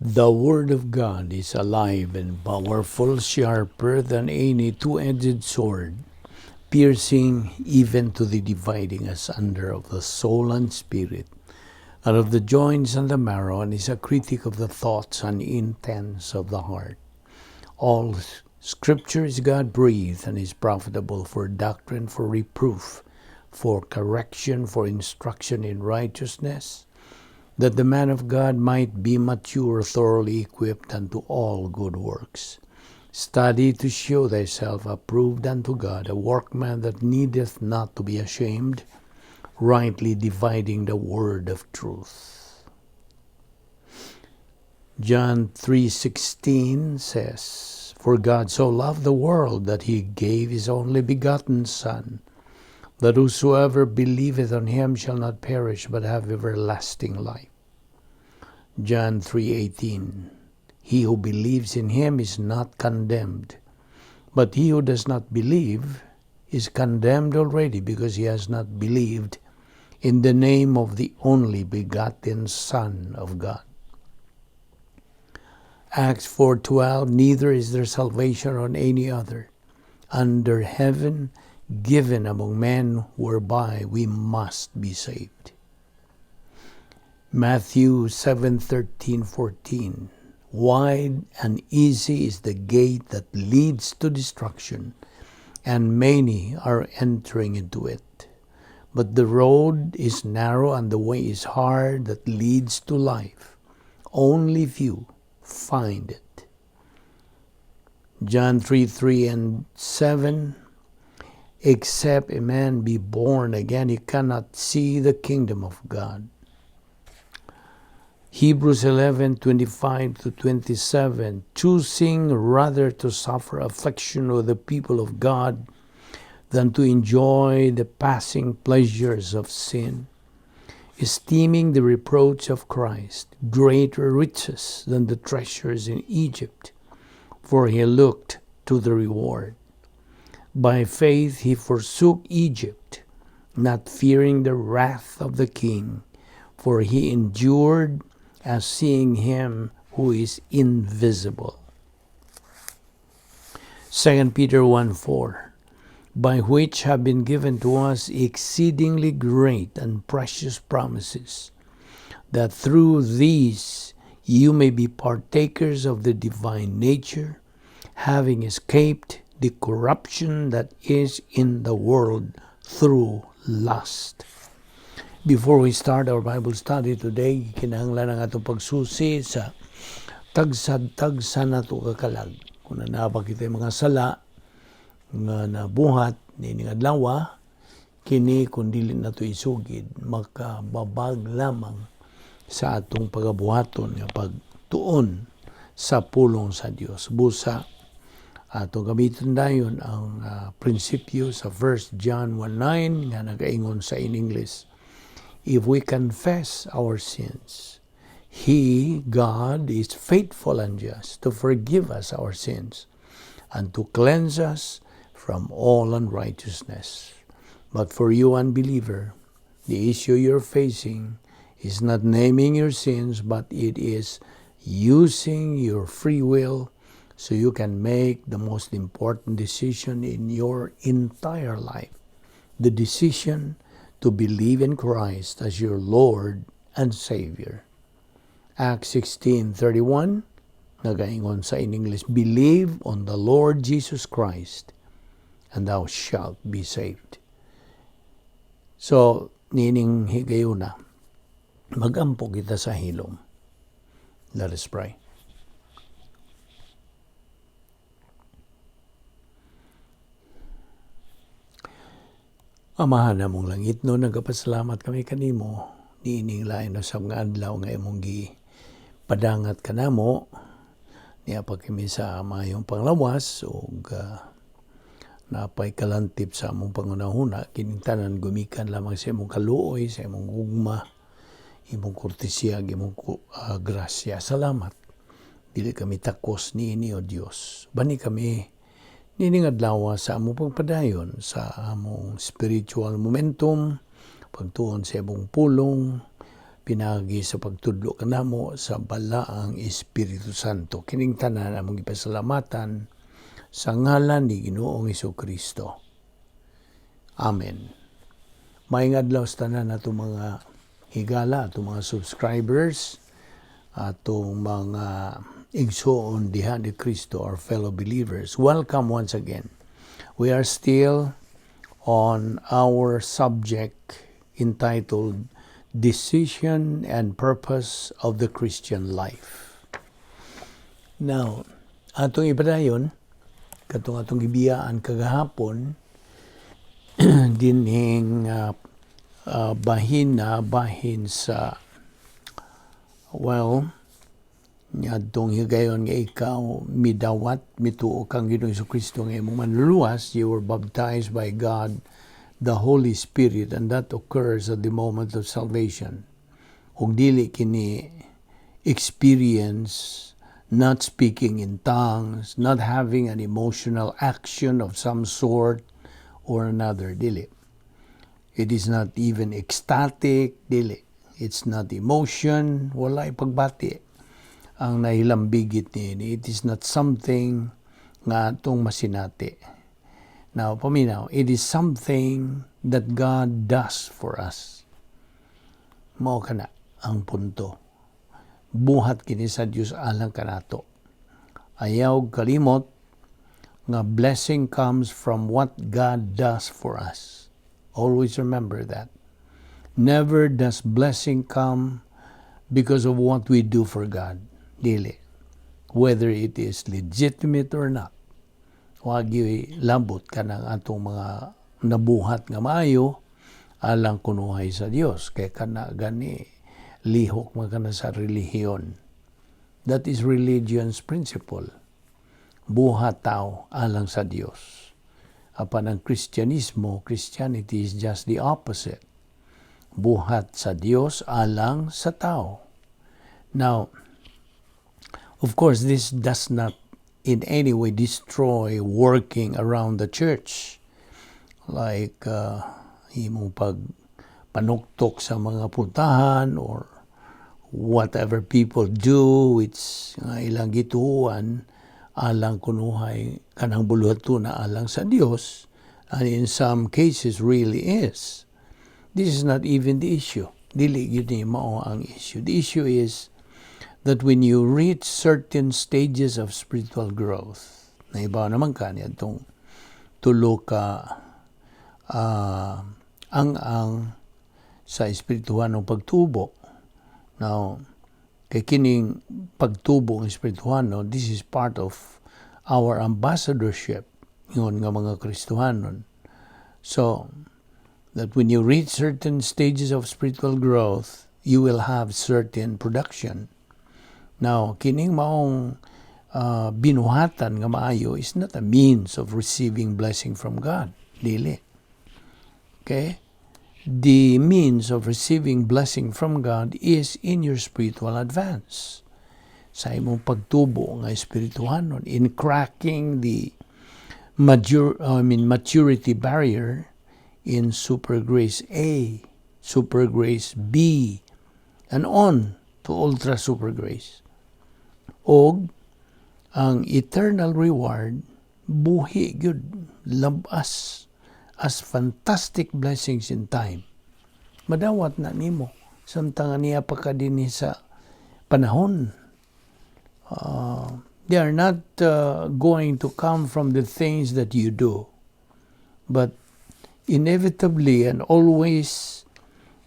The Word of God is alive and powerful, sharper than any two-edged sword, piercing even to the dividing asunder of the soul and spirit, and of the joints and the marrow, and is a critic of the thoughts and intents of the heart. All Scripture is God-breathed and is profitable for doctrine, for reproof, for correction, for instruction in righteousness, that the man of God might be mature, thoroughly equipped unto all good works. Study to show thyself approved unto God, a workman that needeth not to be ashamed, rightly dividing the word of truth. John 3:16 says, "For God so loved the world that he gave his only begotten Son, that whosoever believeth on him shall not perish but have everlasting life." John 3:18, "He who believes in him is not condemned, but he who does not believe is condemned already, because he has not believed in the name of the only begotten Son of God." Acts 4:12, "Neither is there salvation on any other under heaven given among men whereby we must be saved." Matthew 7:13-14, "Wide and easy is the gate that leads to destruction, and many are entering into it. But the road is narrow and the way is hard that leads to life. Only few find it." John 3:3 and 7, "Except a man be born again, he cannot see the kingdom of God." Hebrews 11:25 to 27, "Choosing rather to suffer affliction with the people of God than to enjoy the passing pleasures of sin, esteeming the reproach of Christ greater riches than the treasures in Egypt, for he looked to the reward. By faith he forsook Egypt, not fearing the wrath of the king, for he endured as seeing him who is invisible." 2 Peter 1:4, "By which have been given to us exceedingly great and precious promises, that through these you may be partakers of the divine nature, having escaped the corruption that is in the world through lust." Before we start our Bible study today, kinahanglan ang atong pagsusi sa tagsad-tagsa nato ka kalag. Kung naa ba kita mga sala nga nabuhat niining adlaw, kini kung dili nato isugid, makababag lamang sa atong pagabuhaton nga pagtuon sa pulong sa Dios. Busa atong gamiton dayon ang prinsipyo sa 1 John 1:9 nga nagaingon sa in English, "If we confess our sins, He, God, is faithful and just to forgive us our sins and to cleanse us from all unrighteousness." But for you, unbeliever, the issue you're facing is not naming your sins, but it is using your free will so you can make the most important decision in your entire life: the decision to believe in Christ as your Lord and Savior. Acts 16:31 nagaingon sa in English, "Believe on the Lord Jesus Christ and thou shalt be saved." So, niining higayuna, magampo kita sa hilom. Let us pray. Amahan namong langit no, nagapasalamat kami kanimo niining lain na sa mga adlaw nga imong gi padangat kanamo niya pa kami sa mayong panglawas ug napay kalantip sa among pangunahuna. Kining tanan gumikan lamang sa imong kaluoy, sa imong gugma, imong kortesiya, imong grasya. Salamat. Dili kami takos niini, o Dios. Bani kami niining adlaw sa among pagpadayon sa among spiritual momentum, pagtuon sa imong pulong. Pinaagi sa pagtudlo kanamo sa Balaang Espiritu Santo. Kining tanan among gipasalamatan sa ngalan ni Ginoong Kristo. Amen. Maayong adlaw sa tanan atong mga higala, atong mga subscribers, atong mga igsoon diha ni Kristo, our fellow believers. Welcome once again. We are still on our subject entitled "Decision and Purpose of the Christian Life." Now, atong ipadayon, katong atong gibiyaan kagahapon, dinhing bahina bahin sa, well, adtong higayon nga ikaw midawat, mituo kang Ginoong Kristo nga imong manluluwas, you were baptized by God the Holy Spirit, and that occurs at the moment of salvation. Ug dili kini experience, not speaking in tongues, not having an emotional action of some sort or another, dili. It is not even ecstatic, dili. It's not emotion, wala pagbati ang nahilambigit niini. It is not something nga atong masinati. Now, paminaw, it is something that God does for us. Mao kana ang punto. Buhat kini sa Dios alang kanato. Ayaw kalimot nga blessing comes from what God does for us. Always remember that. Never does blessing come because of what we do for God. Dili. Whether it is legitimate or not. Wa labot kanang atong mga nabuhat nga maayo alang kunuhay sa Dios, kay kana gani lihok man kana sa relihiyon. That is religion's principle. Buhat tao alang sa Dios. Apan ang Kristyanismo, Christianity is just the opposite. Buhat sa Dios alang sa tao. Now, of course, this does not in any way destroy working around the church. Like imong pag panuktok sa mga puntahan or whatever people do, it's nga ilang gituohan alang kunuhay kanang buluhaton alang sa Dios, and in some cases really is. This is not even the issue. Dili gyud ni mao ang issue. The issue is that when you reach certain stages of spiritual growth, naibaw naman ka niya itong tulo ka ang sa espirituhanong pagtubo. Now, kay kining pagtubo ng espirituhano, this is part of our ambassadorship ingon nga mga Kristohanon. So, that when you reach certain stages of spiritual growth, you will have certain production. Now, kining maong binuhatan nga maayo is not a means of receiving blessing from God. Dili. Okay? The means of receiving blessing from God is in your spiritual advance. Sa imong pagtubo nga espirituhanon, in cracking the mature, I mean, maturity barrier in super grace A, super grace B, and on to ultra super grace. Og ang eternal reward buhi gyud labas as fantastic blessings in time. Madawat na nimo samtang niya pa ka dinhi sa panahon. They are not going to come from the things that you do, but inevitably and always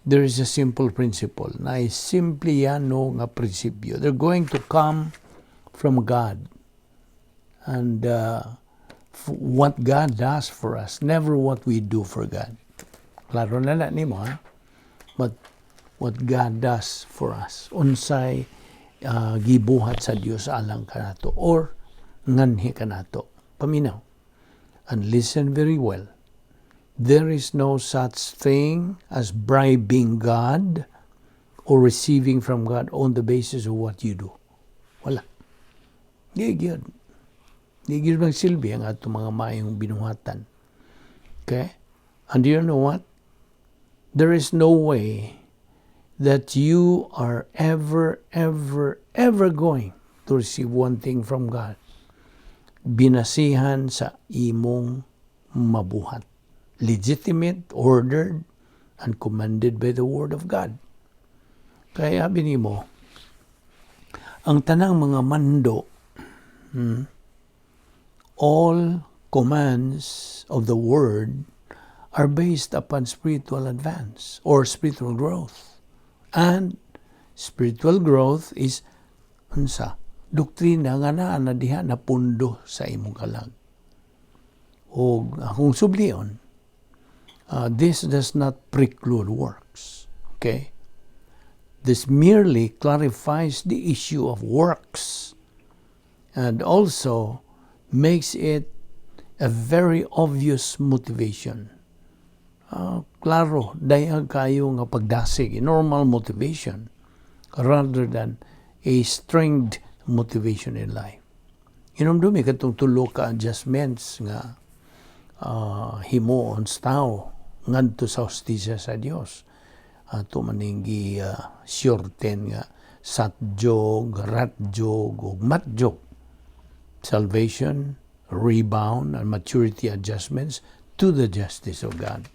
there is a simple principle na simple yano nga prinsipyo. They're going to come from God and what God does for us, never what we do for God. Klaro na na nimo, ha? But what God does for us. Unsay gibuhat sa Dios alang kanato or nganhi kanato. Paminaw. And listen very well. There is no such thing as bribing God or receiving from God on the basis of what you do. Wala. Di gyud. Di gyud magsilbi ang atong mga maayong binuhatan. Okay? And do you know what? There is no way that you are ever, ever, ever going to receive one thing from God. Binasihan sa imong mabuhat. Legitimate, ordered, and commanded by the Word of God. Kaya nimo, ang tanang mga mando, all commands of the Word are based upon spiritual advance or spiritual growth. And spiritual growth is unsa? Doktrina nga naa na diha na pundo sa imong kalag. O akong sublion, this does not preclude works. Okay? This merely clarifies the issue of works and also makes it a very obvious motivation. Klaro, dayag kayo nga pagdasig, normal motivation rather than a stringed motivation in life. Hinumdumi katong tulo ka adjustments nga himuon sa tao ngadto sa hustisya sa Dios. Ato maning gi shorten nga satjog, ratjog ug matjog. Salvation, rebound, and maturity adjustments to the justice of God.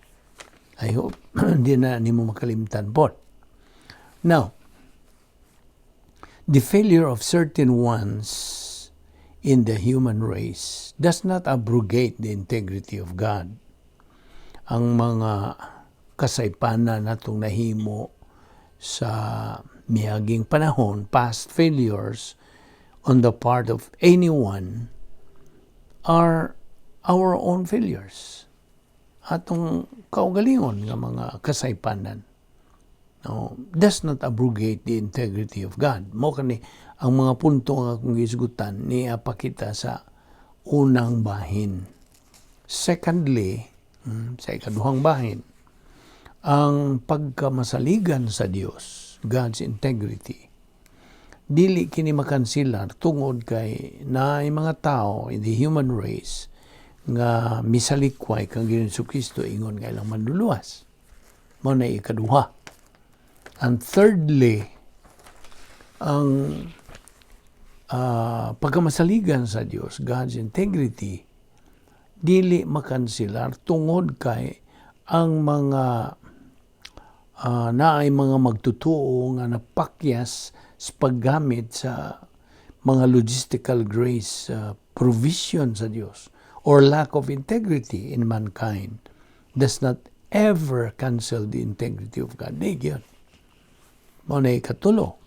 I hope di na nimo makalimtan po. Now, the failure of certain ones in the human race does not abrogate the integrity of God. Ang mga kasaypanan natong nahimo sa miaging panahon, past failures on the part of anyone are our own failures. Atong kaugalingon nga mga kasaypanan. No, does not abrogate the integrity of God. Mao kani ang mga punto nga akong gisgutan niya pakita sa unang bahin. Secondly, sa ikaduhang bahin, ang pagkamasaligan sa Dios, God's integrity, dili kini makansilar tungod kay naay mga tao in the human race nga misalikway kang Ginoong Kristo ingon nga ilang manluluwas. Mao na ikaduha. And thirdly, ang pagkamasaligan sa Dios, God's integrity, dili makansilar tungod kay ang mga naay mga magtutuo nga napakyas sa paggamit sa mga logistical grace provision sa Dios or lack of integrity in mankind does not ever cancel the integrity of God. Di gyud. Mao na ikatulo.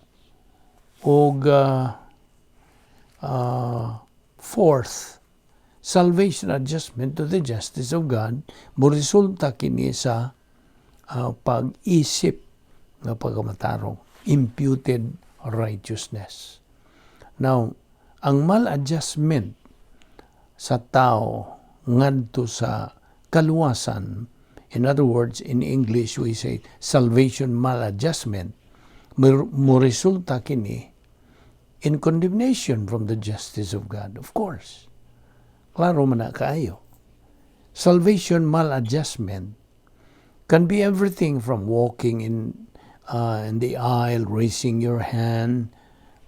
Og fourth, salvation adjustment to the justice of God mo resulta kini sa pag-isip nga pagkamatarong, imputed righteousness. Now, ang maladjustment sa tao ngadto sa kaluwasan, in other words, in English we say salvation maladjustment, mo resulta kini in condemnation from the justice of God, of course. Klaro man na kaayo. Salvation maladjustment can be everything from walking in the aisle, raising your hand,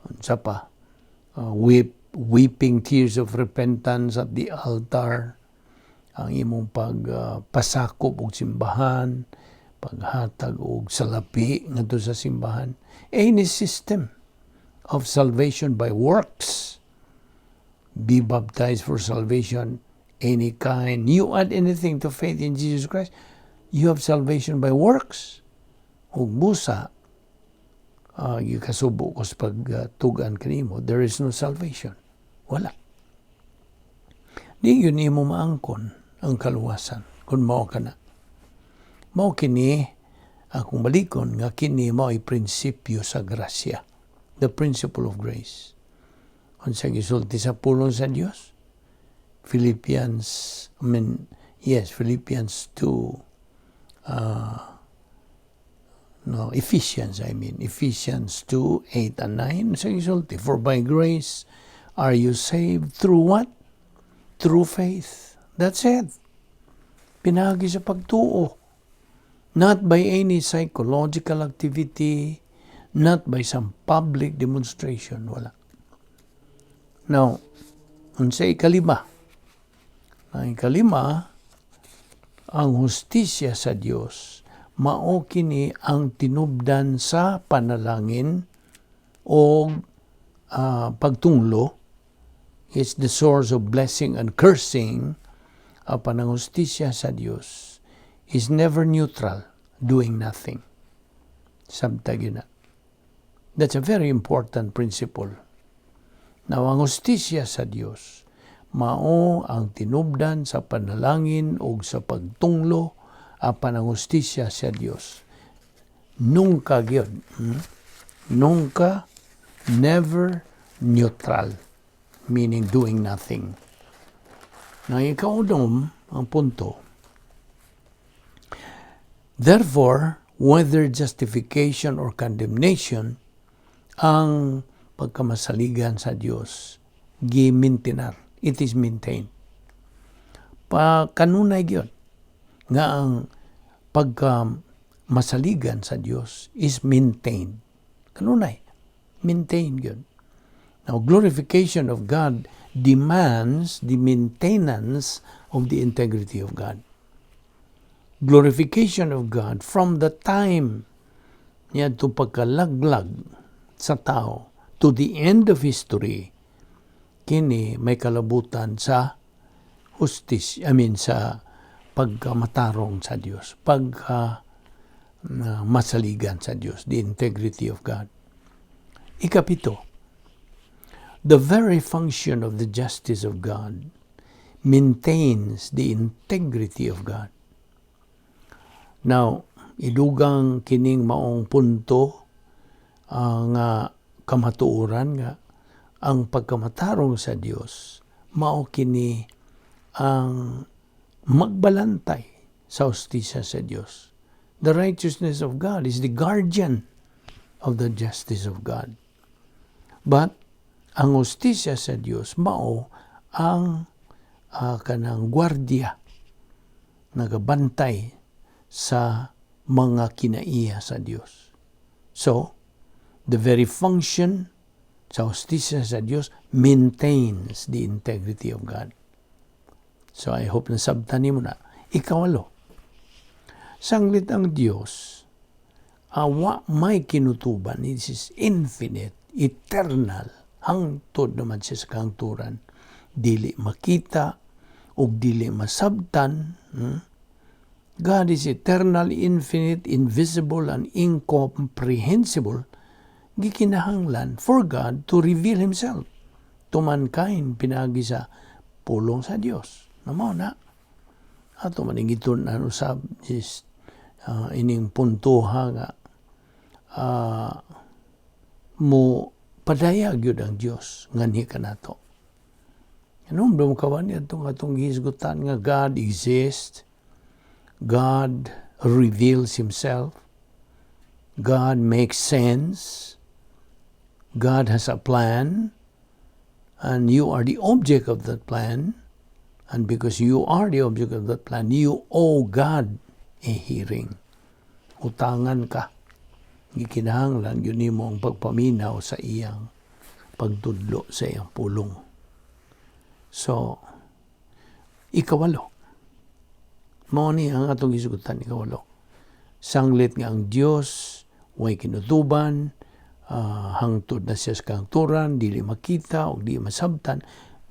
unsa pa, weeping tears of repentance at the altar, ang imong pagpasakop og simbahan, paghatag og salapi ngadto sa simbahan, any system of salvation by works, be baptized for salvation, any kind. You add anything to faith in Jesus Christ, you have salvation by works. Ug busa, gikasubo ko sa pagtugan kanimo, there is no salvation. Wala. Di gyud nimo maangkon ang kaluwasan kung mao ka na. Mao kini akong balikon nga kini mao ay prinsipyo sa grasya. The principle of grace. Unsa gisulti sa pulong sa Dios? Philippians, I mean, yes, Philippians 2, no, Ephesians, I mean, Ephesians 2, 8 and 9, sa gisulti, "For by grace are you saved through" what? Through faith. That's it. Pinaagi sa pagtuo. Not by any psychological activity, not by some public demonstration, wala. Now, unsay ikalima? Ang ikalima, ang hustisya sa Dios mao kini ang tinubdan sa panalangin o pagtunglo. It's the source of blessing and cursing. Apan ang hustisya sa Dios is never neutral, doing nothing. Sabta gyud na. That's a very important principle. Now, ang hustisya sa Dios mao ang tinubdan sa panalangin o sa pagtunglo, apan ang hustisya sa Dios nunca gyud, Nunca, never neutral, meaning doing nothing. Na ikaunom, ang punto, therefore, whether justification or condemnation, ang pagkamasaligan sa Dios gi-maintain-ar. It is maintained. Pa kanunay gyud nga ang pagka masaligan sa Dios is maintained. Kanunay maintained gyud. Now, glorification of God demands the maintenance of the integrity of God. Glorification of God from the time niya to pagkalaglag sa tao to the end of history, kini may kalabutan sa hustis, I mean, sa pagkamatarong sa Dios, pagka masaligan sa Dios, the integrity of God. Ikapito, the very function of the justice of God maintains the integrity of God. Now, idugang kining maong punto nga kamatuoran nga ang pagkamatarong sa Dios mao kini ang magbalantay sa hustisya sa Dios. The righteousness of God is the guardian of the justice of God. But ang hustisya sa Dios mao ang kanang gwardiya, nagabantay sa mga kinaiya sa Dios. So, the very function sa hustisya sa Dios maintains the integrity of God. So I hope nasabtan nimo na. Ikawalo, sanglit ang Dios wa may kinutuban, it is infinite, eternal, hangtod naman siya sa kahangturan. Dili makita ug dili masabtan. God is eternal, infinite, invisible, and incomprehensible. Gikinahanglan for God to reveal Himself to mankind pinaagi sa pulong sa Dios. Na mao na. Ato man gitun-an usab is ining puntoha nga mo padayag gyud ang Dios nganhi kanato. Anong mo kawan atong atong gihisgutan nga God exists, God reveals Himself, God makes sense, God has a plan, and you are the object of that plan. And because you are the object of that plan, you owe God a hearing. Utangan ka. Gikinahanglan gyud nimo ang pagpaminaw sa iyang pagtudlo sa iyang pulong. So, ikawalo. Mao ni ang atong gisgutan, ikawalo. Sanglit nga ang Dios way kinutuban, hangtod na siya sa kahangturan, dili makita o di masabtan,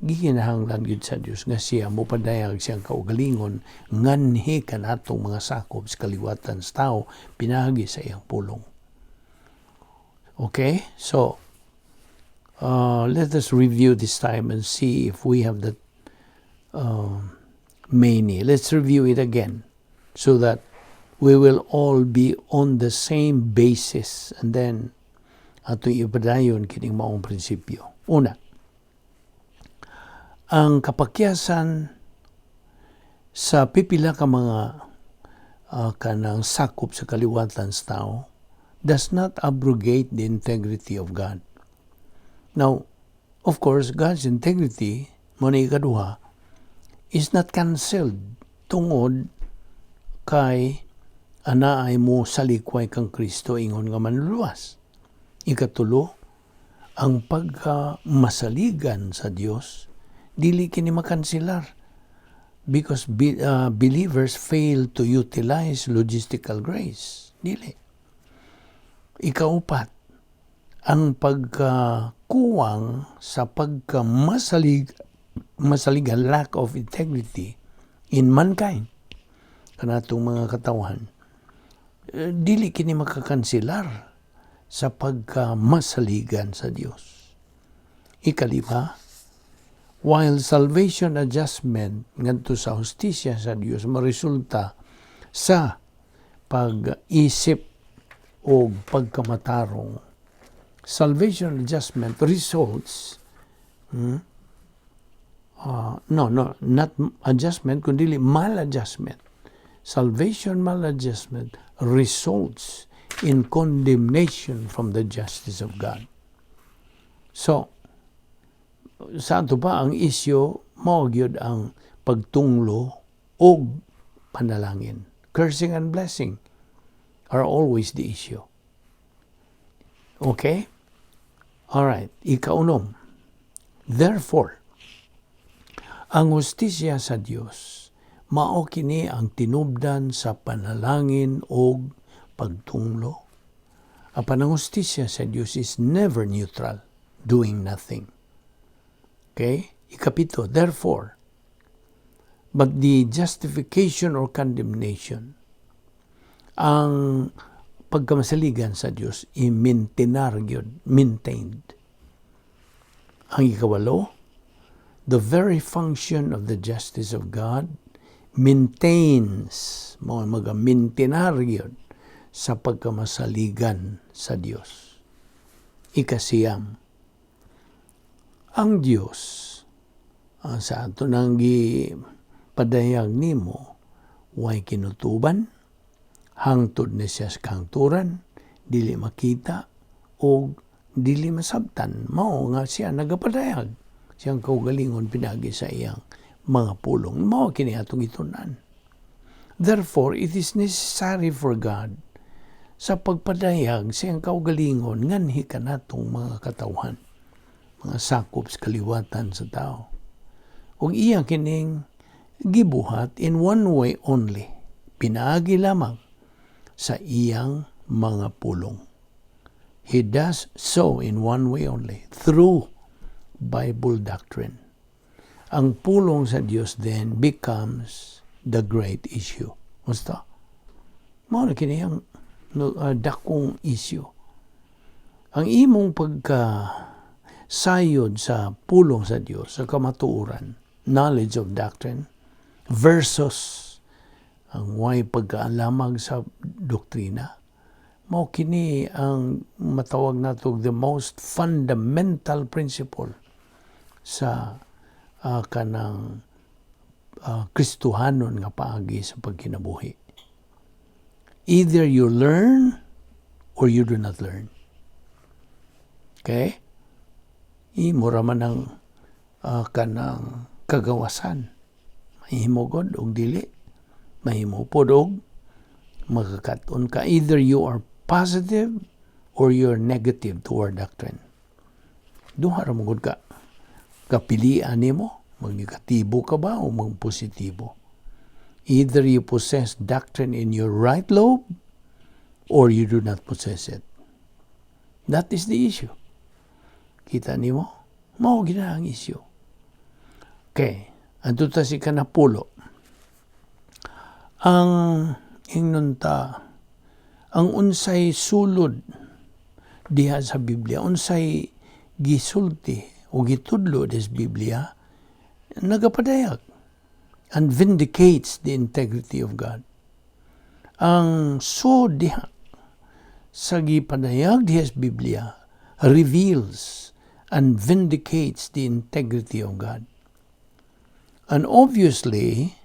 gikinahanglan gyud sa Dios nga siya mopadayag siyang kaugalingon nganhi kanatong mga sakop sa kaliwatan sa tao pinaagi sa iyang pulong. Okay? So, let us review this time and see if we have that many. Let's review it again so that we will all be on the same basis and then ato ipadayon kining maong prinsipyo. Una, ang kapakyasan sa pipila ka mga kanang sakop sa kaliwatan sa tao does not abrogate the integrity of God. Now, of course, God's integrity, mao na ikaduha, is not cancelled tungod kay Ana ay mo salikway kang Kristo ingon nga manluluwas. Ikatulo, ang pagka masaligan sa Dios dili kini makansilar because believers fail to utilize logistical grace. Dili. Ikaupat, ang pagkakuwang sa pagka masaligan, lack of integrity in mankind, kanatong mga katawhan, eh, dili kini makakansilar sa pagkamasaligan sa Dios. Ikalima, while salvation adjustment ngadto sa hustisya sa Dios maresulta sa pag-isip o pagkamatarong, salvation adjustment results, no, not adjustment, kundi maladjustment. Salvation maladjustment results in condemnation from the justice of God. So, sa ato pa ang isyu, mao gyud ang pagtunglo og panalangin. Cursing and blessing are always the issue. Okay? All right. Ikaunom. Therefore, ang hustisya sa Dios mao kini ang tinubdan sa panalangin og pagtunglo. Apan ang hustisya sa Dios is never neutral, doing nothing. Okay? Ikapito, therefore, but the justification or condemnation, ang pagkamasaligan sa Dios i-maintenar gyud, maintained. Ang ikawalo, the very function of the justice of God maintains, mao maga-maintenar gyud sa pagkamasaligan sa Dios. Ikasiyam, ang Dios sa ato nang gipadayag nimo, way kinutuban, hangtod ni siya sa kahangturan, dili makita o dili masabtan. Mao nga siya nagapadayag siyang kaugalingon pinagi sa iyang mga pulong. Mao kini atong gitun-an. Therefore, it is necessary for God sa pagpadayag sa iyang kaugalingon nganhi kanatong mga katawhan, mga sakop sa kaliwatan sa tao. Ug iya kining gibuhat in one way only, pinaagi lamang sa iyang mga pulong. He does so in one way only, through Bible doctrine. Ang pulong sa Dios then becomes the great issue. Basta, mao na kini ang no, dakong issue. Ang imong pagka sayod sa pulong sa Dios sa kamatuoran, knowledge of doctrine, versus ang way pagkaalamag sa doktrina, mao kini ang matawag nato the most fundamental principle sa kanang Kristohanon nga paagi sa pagkinabuhi. Either you learn or you do not learn. Okay? Imo ra man ang kanang kagawasan. Mahimo god og dili. Mahimo pod og makakat-on ka. Either you are positive or you're negative toward doctrine. Duha ra man gud ka kapilian nimo, magnegatibo ka ba o magpositibo. Either you possess doctrine in your right lobe or you do not possess it. That is the issue. Kita nimo? Mao gina ang issue. Okay, adto ta sa ikanapulo. Ang ingnon ta, ang unsay sulod diha sa Biblia, unsay gisulti o gitudlo des Biblia, nagapadayag and vindicates the integrity of God. Ang so diha sa gipadayag diha sa Biblia reveals and vindicates the integrity of God. And obviously,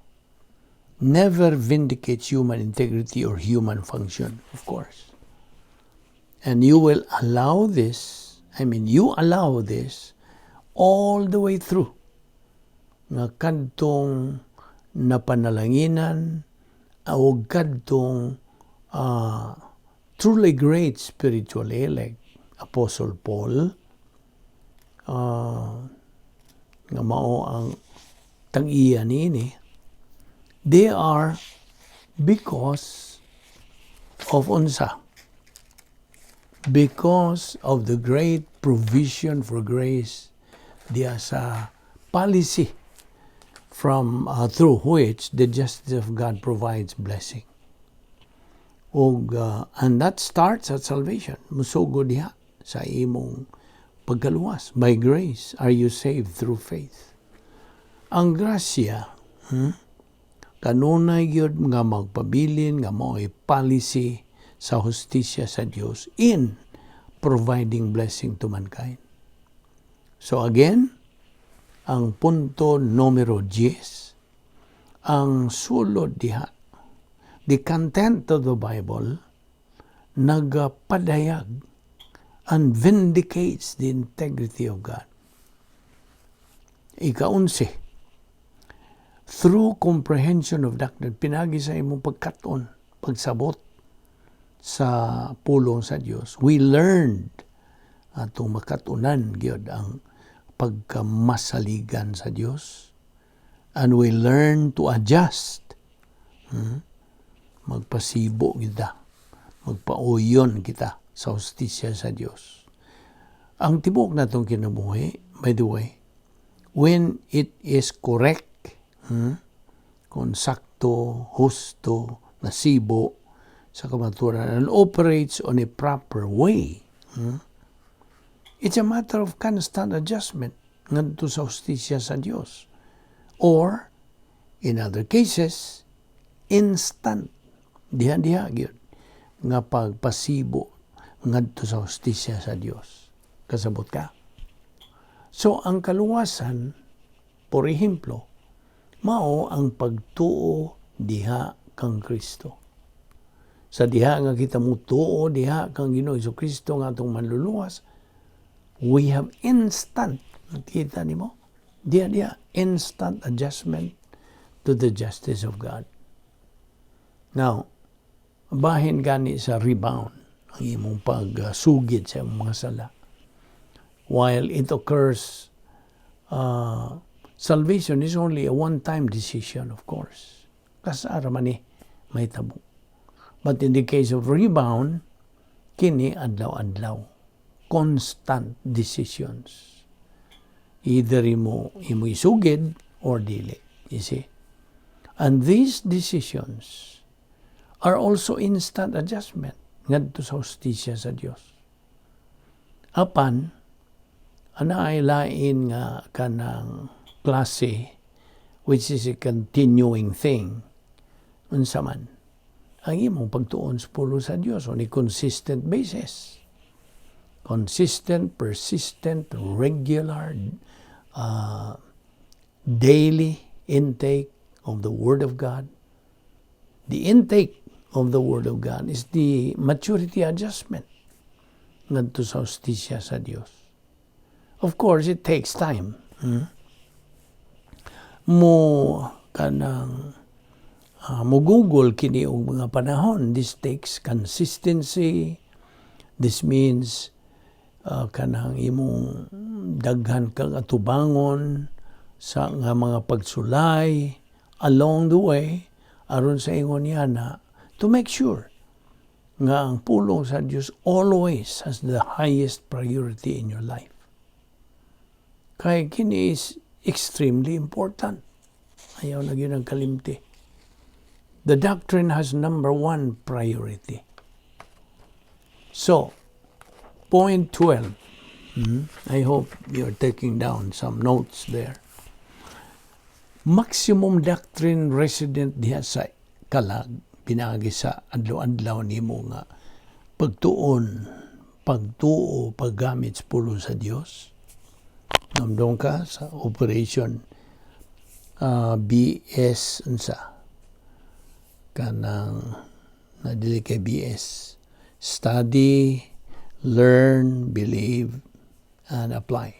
never vindicates human integrity or human function, of course. And you will allow this, I mean, you allow this all the way through. Nga kadtong napanalanginan o kadtong Truly great spiritually like Apostle Paul, nga mao ang tag-iya niini, they are because of unsa? Because of the great provision for grace diya sa policy from through which the justice of God provides blessing. Og and that starts at salvation. Musugod diha sa imong pagkaluwas. By grace are you saved through faith. Ang grasya, kanunay gyud nga magpabilin nga mao'y policy sa hustisya sa Dios in providing blessing to mankind. So again, ang punto numero 10, ang sulod diha, the content of the Bible, nagapadayag and vindicates the integrity of God. Ikaunse, through comprehension of doctrine, pinagi sa imong pagkaton, pagsabot sa pulong sa Dios, we learned atong makatunan gyud ang pagkamasaligan sa Dios and we learn to adjust. Magpasibo kita, magpauyon kita sa hustisya sa Dios. Ang tibok natong kinabuhi, by the way, when it is correct, kung sakto, husto, nasibo sa kamatuoran and operates on a proper way, it's a matter of constant adjustment ngadto sa hustisya sa Dios. Or, in other cases, instant, diha-diha gyud nga pagpasibo ngadto sa hustisya sa Dios. Kasabot ka? So, ang kaluwasan, por ehemplo, mao ang pagtuo diha kang Kristo. Sa diha nga kita mutuo diha kang Ginoo Kristo nga atong manluluwas, we have instant, nakita nimo? Diha diha, instant adjustment to the justice of God. Now, bahin gani sa rebound ang imong pagsugid sa imong mga sala. While it occurs, salvation is only a one-time decision, of course. Kasara man ni mahitabo. But in the case of rebound, kini adlaw-adlaw. Constant decisions. Either imo isugid or dili. You see? And these decisions are also instant adjustment ngadto sa hustisya sa Dios. Apan, ana ay lain nga kanang klase, which is a continuing thing, unsa man ang imong pagtuon sa pulong sa Dios on a consistent basis, consistent, persistent, regular, daily intake of the Word of God. The intake of the Word of God is the maturity adjustment ngadto sa hustisya sa Dios. Of course, it takes time. Mo kanang mugugol kini og mga panahon. This takes consistency. This means kanang imong daghan kang atubangon sa nga mga pagsulay along the way aron sa ingon niya na to make sure nga ang pulong sa Dios always has the highest priority in your life. Kay kini is extremely important. Ayaw na gyud ang kalimti. The doctrine has number one priority. So, point 12. I hope you're taking down some notes there. Maximum doctrine resident diha sa kalag pinaagi sa adlaw-adlaw nimo nga pagtuon, pagtuo, paggamit sa pulong sa Dios. Namdong ka sa operation BS unsa kanang nadili kay BS, study, learn, believe and apply,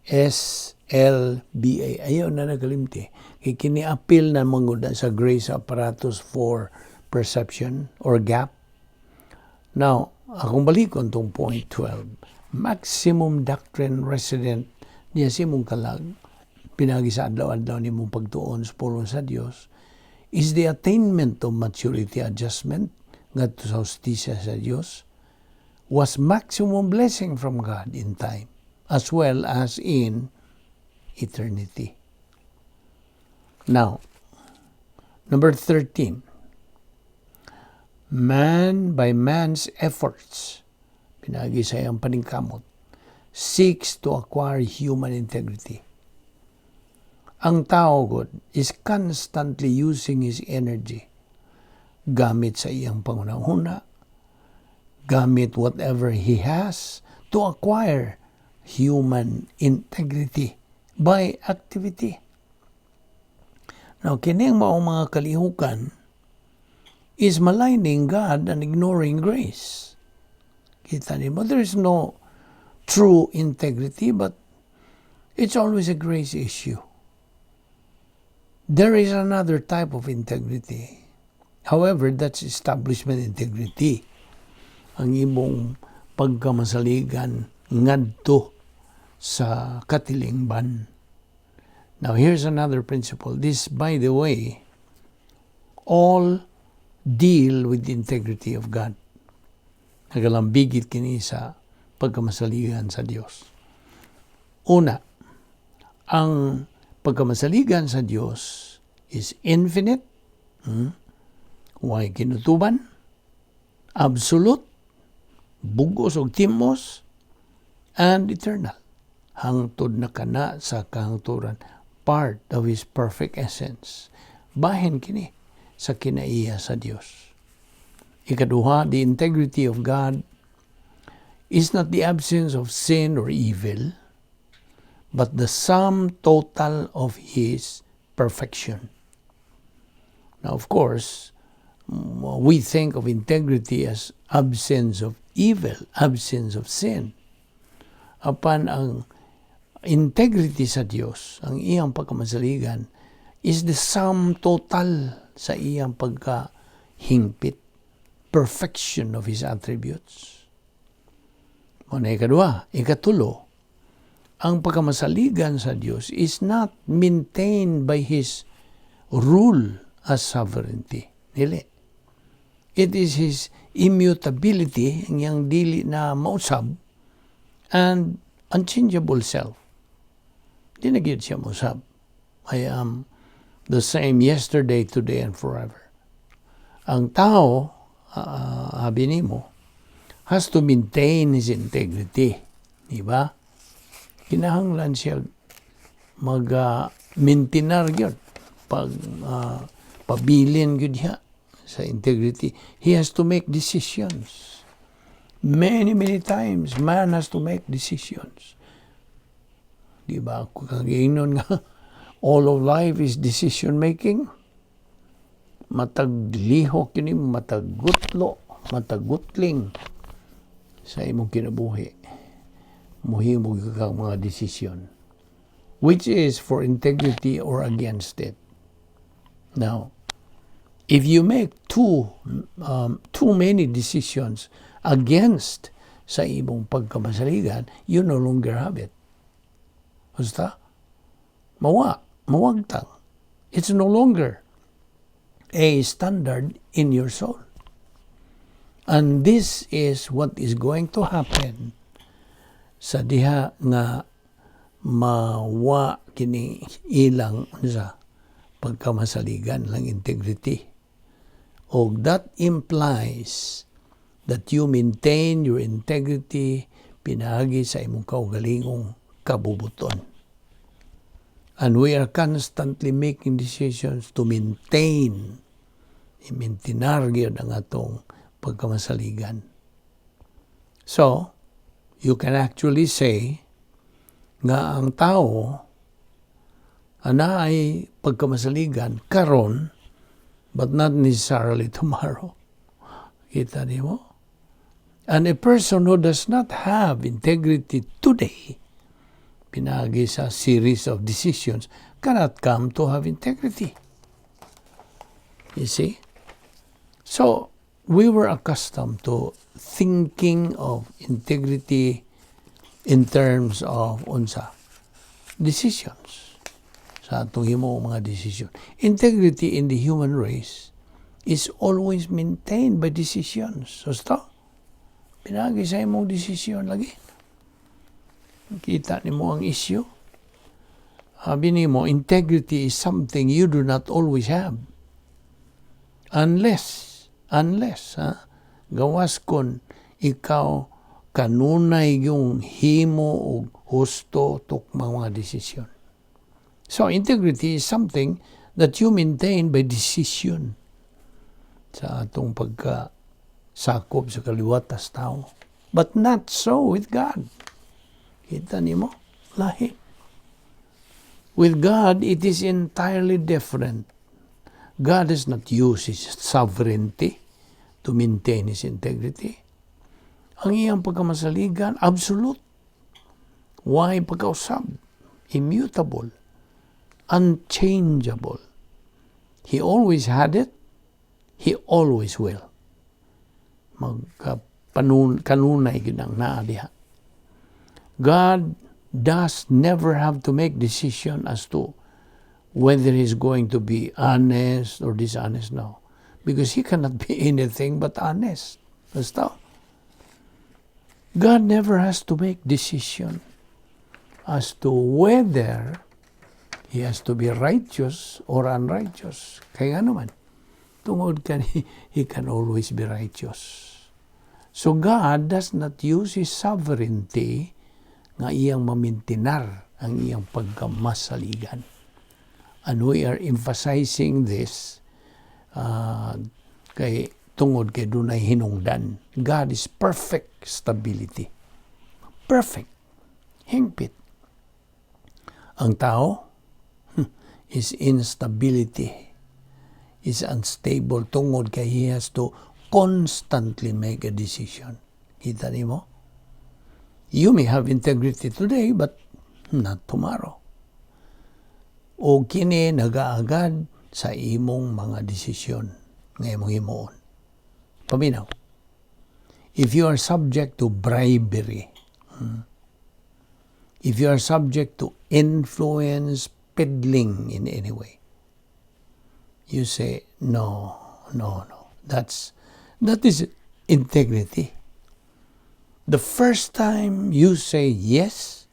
SLBA. Ayaw na nagalimti kay kini apil na manggod sa grace apparatus for Perception or gap. Now, akong balikon tong point 12. Maximum doctrine resident niya sa imong kalag, pinagi sa adlaw-adlaw nimong pagtuon sa pulong sa Dios, is the attainment of maturity adjustment ngadto sa hustisya sa Dios was maximum blessing from God in time as well as in eternity. Now, number 13, man by man's efforts, pinagi sa iyang paningkamot, seeks to acquire human integrity. Ang tao gud is constantly using his energy gamit sa iyang panghunahuna, gamit whatever he has to acquire human integrity by activity. Now, kining maong mga kalihukan is maligning God and ignoring grace. Kita nimo, there is no true integrity, but it's always a grace issue. There is another type of integrity. However, that's establishment integrity. Ang imong pagkamasaligan ngadto sa katilingban. Now, here's another principle. This, by the way, all deal with the integrity of God. Nagalambigit kini sa pagkamasaligan sa Dios. Una, ang pagkamasaligan sa Dios is infinite, way kinutuban, absolute, bugos og timos, and eternal. Hangtod na kana sa kahangturan, part of His perfect essence. Bahin kini sa kinaiya sa Dios. Ikaduha, the integrity of God is not the absence of sin or evil, but the sum total of His perfection. Now, of course, we think of integrity as absence of evil, absence of sin. Apan ang integrity sa Dios, ang iyang pagkamasaligan, is the sum total sa iyang pagkahingpit, perfection of His attributes. Mao na ikaduha. Ikatulo, ang pagkamasaligan sa Dios is not maintained by His rule as sovereignty. Dili. It is His immutability, ang iyang dili na mausab, and unchangeable self. Di na gyud siya mausab. "I am the same yesterday, today, and forever." Ang tao, abi nimo, has to maintain his integrity. Di ba? Kinahanglan siya mag maintain gyud pag pabilin gyud siya sa integrity. He has to make decisions. Many, many times, man has to make decisions. Di ba? Kagiinon nga, all of life is decision making. Matag lihok kini, matag gutlo, matag gutling sa imong kinabuhi. Muhimo ka mga desisyon, which is for integrity or against it. Now, if you make too many decisions against sa imong pagkamasaligan, you no longer have it. Basta, mawa, mawagtang. It's no longer a standard in your soul. And this is what is going to happen sa diha nga mawa kini ilang unsa pagkamasaligan lang integrity. Og that implies that you maintain your integrity pinaagi sa imong kaugalingong kabubuton. And we are constantly making decisions to maintain, i-maintain-ar gyud ang atong pagkamasaligan. So, you can actually say nga ang tao ana ay pagkamasaligan karon but not necessarily tomorrow. Kita nimo? And a person who does not have integrity today, pinaagi sa series of decisions, cannot come to have integrity. You see? So, we were accustomed to thinking of integrity in terms of unsa? Decisions. Sa atong himo mga decision. Integrity in the human race is always maintained by decisions. Husto? Pinaagi sa imong desisyon lagi. Kita nimo ang issue. Sabi nimo, integrity is something you do not always have. Unless, ha, gawas kon ikaw kanunay yung himo og husto tukmang mga desisyon. So, integrity is something that you maintain by decision sa atong pagka sakop sa kaliwatas tao. But not so with God. Kita nimo? Lahi. With God, it is entirely different. God does not use His sovereignty to maintain His integrity. Ang iyang pagkamasaligan, absolute. Way pagkausab? Immutable. Unchangeable. He always had it. He always will. Magkapanun kanunay gyud ang naa diha. God does never have to make decision as to whether he's going to be honest or dishonest now. Because he cannot be anything but honest. Basta. God never has to make decision as to whether he has to be righteous or unrighteous. Kaya nga naman, tungod kani, he can always be righteous. So God does not use His sovereignty nga iyang mamintinar ang iyang pagkamasaligan. And we are emphasizing this kay tungod kay dunay hinungdan. God is perfect stability. Perfect. Hingpit. Ang tao is instability. Is unstable tungod kay he has to constantly make a decision. Kita nimo? You may have integrity today but not tomorrow. O kini nagaagad sa imong mga desisyon nga imong himuon. Paminaw. If you are subject to bribery, if you are subject to influence peddling in any way, you say, No. That is integrity." The first time you say yes,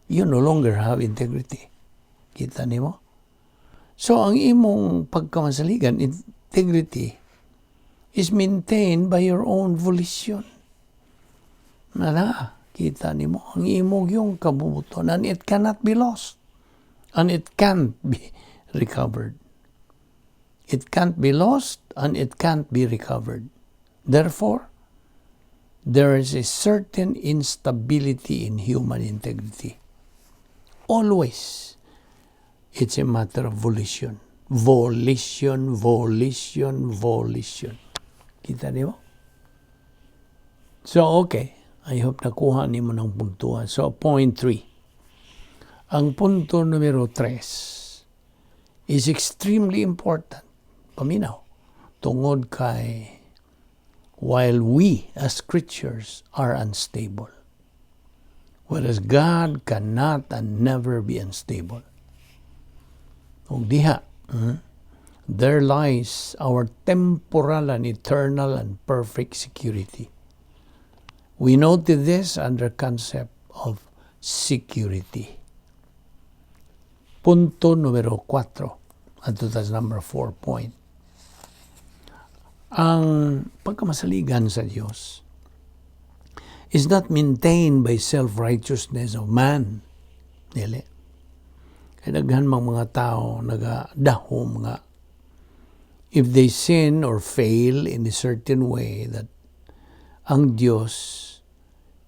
you no longer have integrity. Kita nimo? So, ang imong pagkamasaligan, integrity, is maintained by your own volition. Na, kita nimo, ang imong yung kabubuton, and it cannot be lost. And it can't be recovered. It can't be lost and it can't be recovered. Therefore, there is a certain instability in human integrity. Always, it's a matter of volition. Volition, volition, volition. Kita niyo? So, okay. I hope nakuha nimo ng puntuan. So, point 3. Ang punto numero 3 is extremely important. Paminaw. Tungod kay while we as creatures are unstable, whereas God cannot and never be unstable. Ug diha, there lies our temporal and eternal and perfect security. We noted this under concept of security. Punto numero 4. Ato tas number 4 point. Ang pagkamasaligan sa Diyos is not maintained by self-righteousness of man. Dili. Kay daghan mang mga tao nagadahom nga if they sin or fail in a certain way that ang Diyos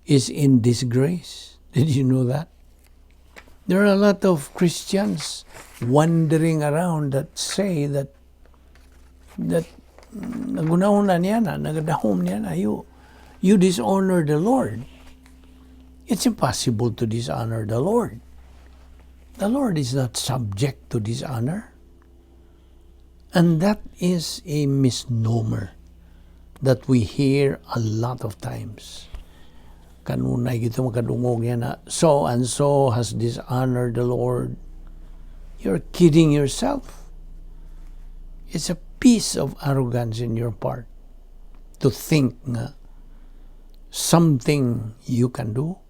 is in disgrace. Did you know that? There are a lot of Christians wandering around that say that nagunahon niya na, nagadahom niya na, you dishonor the Lord. It's impossible to dishonor the Lord. The Lord is not subject to dishonor. And that is a misnomer. that we hear a lot of times. Kanunay kita makadungog yan na so and so has dishonored the Lord. You're kidding yourself. It's a piece of arrogance in your part to think nga something you can do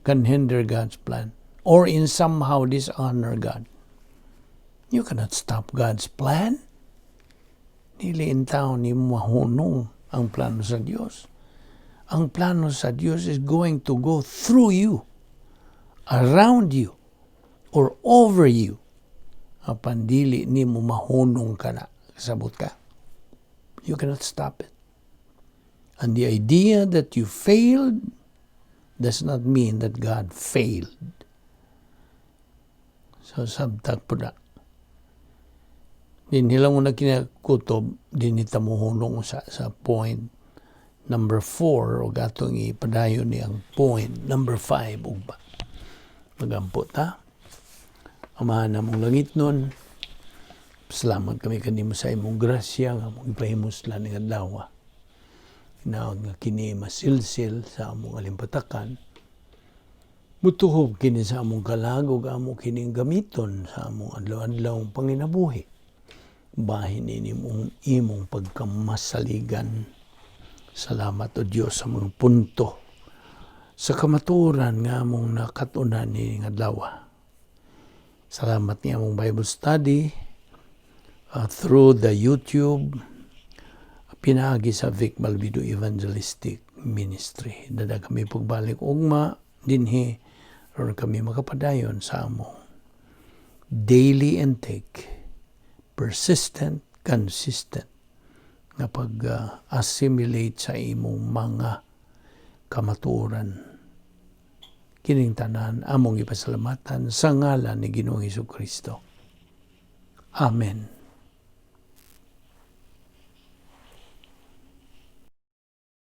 can hinder God's plan or in somehow dishonor God. You cannot stop God's plan. Dili intawon nimo mahunong ang plano sa Dios. Ang plano sa Dios is going to go through you, around you, or over you. Apan dili nimo mahunong kana. Kasabot ka. You cannot stop it. And the idea that you failed does not mean that God failed. So, sabtag po na. Dinhi lang muna kinakutob, dinhi ta mohunong sa point number 4 o atong ipadayon ni ang point number 5 ugma. Magampo ta. Amahan namong langitnon, salamat kami kanimo sa imong grasya nga among ipahimuslan ning adlaw. Hinaot nga kini masilsil sa among alimpatakan. Mutuhob kini sa among kalag ug amo kining gamiton sa among adlaw-adlaw panginabuhi. Bahin ini mong imong pagkamasaligan. Salamat, O Dios, sa mga punto sa kamatuoran nga among nakatunan ni adlaw. Salamat ni among Bible study through the YouTube pinaagi sa Vic Balbido Evangelistic Ministry. Dada kami pagbalik ugma dinhi aron kami makapadayon sa among daily intake, persistent, consistent nga pag-assimilate sa imong mga kamatuoran. Kining tanan among ipasalamatan sa ngalan ni Ginoong Kristo. Amen.